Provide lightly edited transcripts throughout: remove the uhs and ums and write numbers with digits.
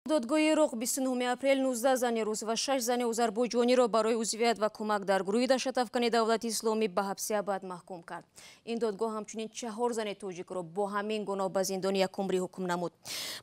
Додгоҳи Ироқ 29 апрел 19 зани рус ва 6 зани озарбойҷониро барои узвият ва кӯмак дар гурӯҳи даҳшатафкани Давлати Исломӣ ба ҳабси абад маҳкум кард. Ин додгоҳ ҳамчунин чаҳор зани тоҷикро бо ҳамин гуноҳ ба зиндони якумрӣ ҳукм намуд.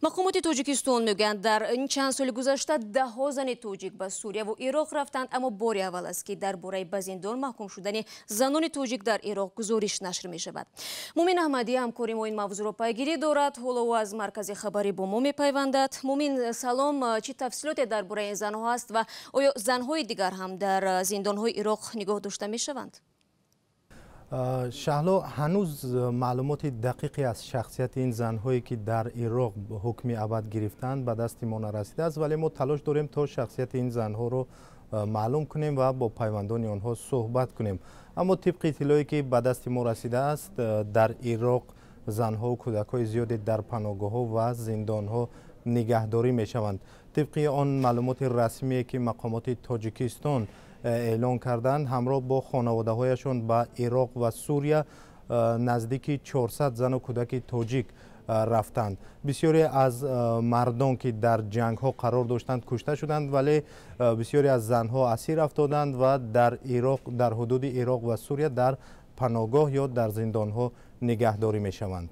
Мақомоти Тоҷикистон мегӯянд, дар ин чанд соли гузашта даҳҳо зани тоҷик ба Сурияву Ироқ рафтанд, аммо бори аввал аст, ки дар бораи ба зиндон маҳкум шудани занони тоҷик дар Ироқ гузориш нашр мешавад. Мумин Аҳмадӣ, ҳамкори мо, ин мавзӯъро пайгирӣ дорад. Ҳоло ӯ аз маркази хабарӣ бо мо мепайвандад. Мумин, салом. Чӣ тафсилоте дар бораи ин занҳо ҳаст ва оё занҳои дигар ҳам дар зиндонҳои Ироқ нигоҳ дошта мешаванд? Шаҳло, ҳанӯз маълумоти дақиқе аз шахсияти ин занҳое, ки дар Ироқ ҳукми абад гирифтанд, ба дасти мо нарасидааст, вале мо талош дорем, то шахсияти ин занҳоро маълум кунем ва бо пайвандони онҳо суҳбат кунем. Аммо тибқи иттилоъе, ки ба дасти мо расидааст, дар Ироқ занҳову кӯдакҳои зиёде дар паноҳгоҳҳо ва зиндонҳо нигаҳдорӣ мешаванд. Тибқи он маълумоти расмие, ки мақомоти Тоҷикистон эълон карданд, ҳамроҳ бо хонаводаҳояшон ба Ироқ ва Сурия наздики 400 зану кӯдаки тоҷик рафтанд. Бисёре аз мардон, ки дар ҷангҳо қарор доштанд, кушта шуданд, вале бисёре аз занҳо асир афтоданд ва дар Ироқ, дар ҳудуди Ироқ ва Сурия дар паноҳгоҳ ё дар зиндонҳо нигаҳдорӣ мешаванд.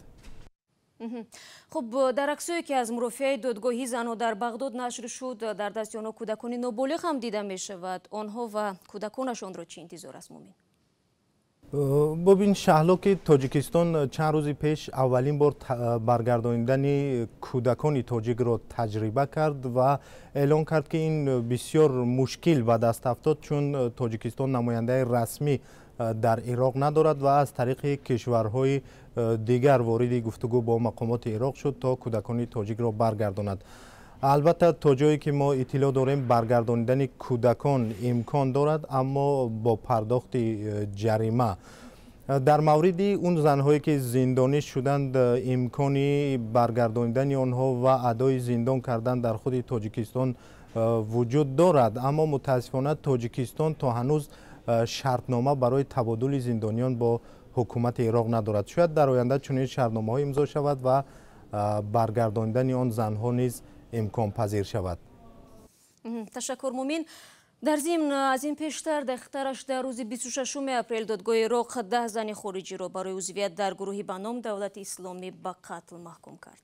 Хуб, дар аксое, ки аз мурофиаи додгоҳии занҳо дар Бағдод нашр шуд, дар дасти онҳо кӯдакони ноболиғ ҳам дида мешавад. Онҳо ва кӯдаконашонро чӣ интизор аст, Мумин? Бубин, Шаҳло, ки Тоҷикистон чанд рӯзи пеш аввалин бор баргардонидани кӯдакони тоҷикро таҷриба кард ва эълон кард, ки ин бисёр мушкил ба даст афтод, чун Тоҷикистон намояндаи расмӣ дар Ироқ надорад ва аз тариқи кишварҳои дигар вориди гуфтугӯ бо мақомоти Ироқ шуд, то кӯдакони тоҷикро баргардонад. Албатта, то ҷое ки мо иттилоъ дорем, баргардонидани кӯдакон имкон дорад, аммо бо пардохти ҷарима. Дар мавриди он занҳое, ки зиндонӣ шуданд, имкони баргардонидани онҳо ва адои зиндон кардан дар худи Тоҷикистон вуҷуд дорад, аммо мутаассифона Тоҷикистон то ҳанӯз шартнома барои табодули зиндониён бо ҳукумати Ироқ надорад. Шояд дар оянда чунин шартномаҳо имзо шавад ва баргардонидани он занҳо низ имконпазир шавад. Ташаккур, Мумин. Дар зимн, аз ин пештар, дақиқтараш дар рӯзи 26 апрел, додгоҳи Ироқ 10 зани хориҷиро барои узвият дар гурӯҳи ба ном Давлати Исломӣ ба қатл маҳкум кард.